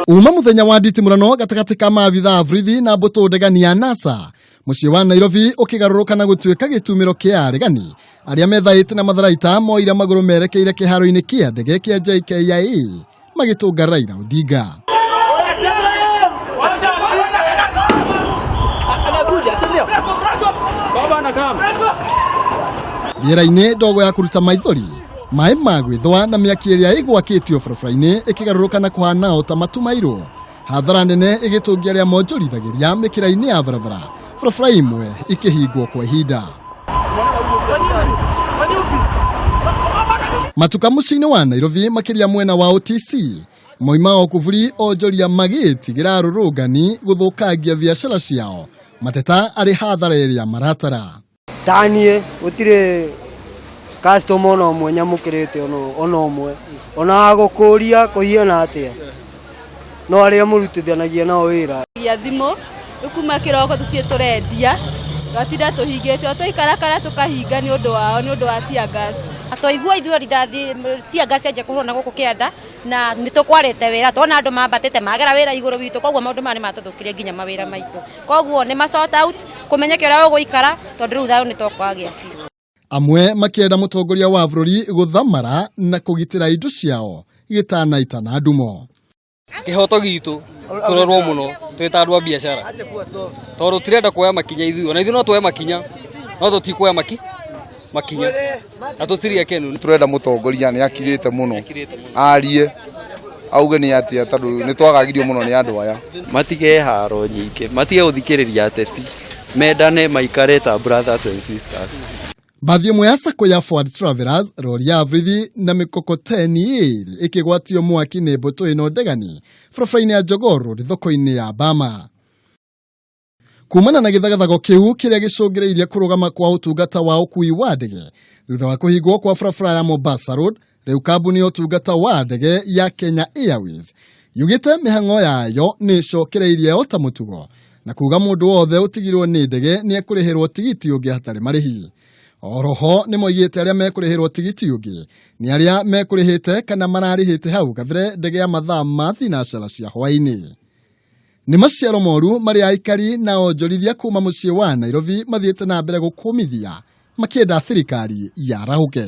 Uma muthenya wa nditimũrano gatagatĩ ka maabitha a borithi na mbũtũ ndegani ya NASA, mũciĩ wa Nairobi ũkĩgarũrũka na gũtuĩka gĩtumĩro kĩa aregani arĩa methaĩte na matharaita moire magũrũ merekeire kĩharo-inĩ kĩa ndege kĩa JKIA magĩtũnga Raila Odinga. Rĩera-inĩ ndogo ya kũruta maithori, maĩ ma gwĩthũa na mĩaki ĩrĩa ĩgwakĩtio barabara-inĩ ĩkĩgarũrũka na kũhana o ta matu mairũ. Hathara nene ĩgĩtũngia arĩa monjorithagĩria mĩkĩra-inĩ ya barabara, barabara imwe ikĩhingwo kwa ihinda. Matuka mũciĩ-inĩ wa Nairobi makĩria mwena wa OTC moima o kuburi onjoria magĩtigĩra arũrũngani gũthũkangia biacara ciao mateta arĩ hathara ĩrĩa maratara. Ta niĩ gũtirĩ customer ona ũmwe nyamũkĩrĩte ona ũmwe ona wagũkũria kũhiana atĩa no arĩa mũrutithanagia nao wĩra. Ya thimũ rĩu kuma kĩroko tũtirĩ tũrendia twatinda tũhingĩte o twaikarakara tũkahinga nĩ ũndũ wao nĩ ũndũ wa tear gas. Twaigua ithuĩ rithathi tear gas yanjia kũhũrwo na gũkũ kĩanda na nĩ tũkwarĩte wĩra tuona andũ mambatĩte magera wĩra igũrũ witũ koguo maũndũ maya nĩ matũthũkirie nginya mawĩra maitũ koguo nĩ ma sort out kũmenyeke ũrĩa ũgũikara tondũ rĩu thayũ nĩ tũkwagĩa biũ. Amwe makĩenda mũtongoria wa bũrũri gũthamara na kũgitĩra indo ciao gĩtanaita na ndumo. Kĩhoto gitũ tũrorwo mũno twĩ ta andũ a biacara tondũ tũtirenda kuoya makinya ithuĩ ona ithuĩ no tuoye makinya no tũtikuoya makinya na tũtirĩ akenu. Tũrenda mũtongoria nĩ akirĩte mũno arie auge nĩ atĩa tondũ nĩ twagagirio mũno nĩ andũ aya. Matige haro nyingĩ, matige gũthikĩrĩria ateti, mendane maikare ta brothers and sisters. Mbathi ĩmwe ya sacco ya Forward Travelers, rori ya borithi na mĩkokoteni ĩĩrĩ ĩkĩgwatio mwaki nĩ mbũtũ ĩno ndegani barabara-inĩ ya Jogoo Road thoko-inĩ ya Bama. Kumana na gĩthagathago kĩu kĩrĩa gĩcũngĩrĩirie kũrũgama kwa ũtungata wa ũkui wa ndege thutha wa kũhingwo kwa barabara ya Mombasa Road, rĩu kambuni ya ũtungata wa ndege ya Kenya Airways yugĩte mĩhang'o yayo nĩ ĩcokereirie o ta mũtugo na kuga mũndũ wothe ũtigirwo nĩ ndege nĩ ekũrĩhĩrwo tigiti ũngĩ hatarĩ marĩhi. Oroho nĩ moigĩte arĩa mekũrĩhĩrwo tigiti ũngĩ nĩ arĩa mekũrĩhĩte kana mararĩhĩte hau kabere ndege ya mathaa ma thinacara cia hwaĩ-inĩ. Nĩ maciaro moru marĩa aikari na onjorithia kuma mũciĩ wa Nairobi mathiĩte na mbere gũkũmithia makĩenda thirikari yarahũke.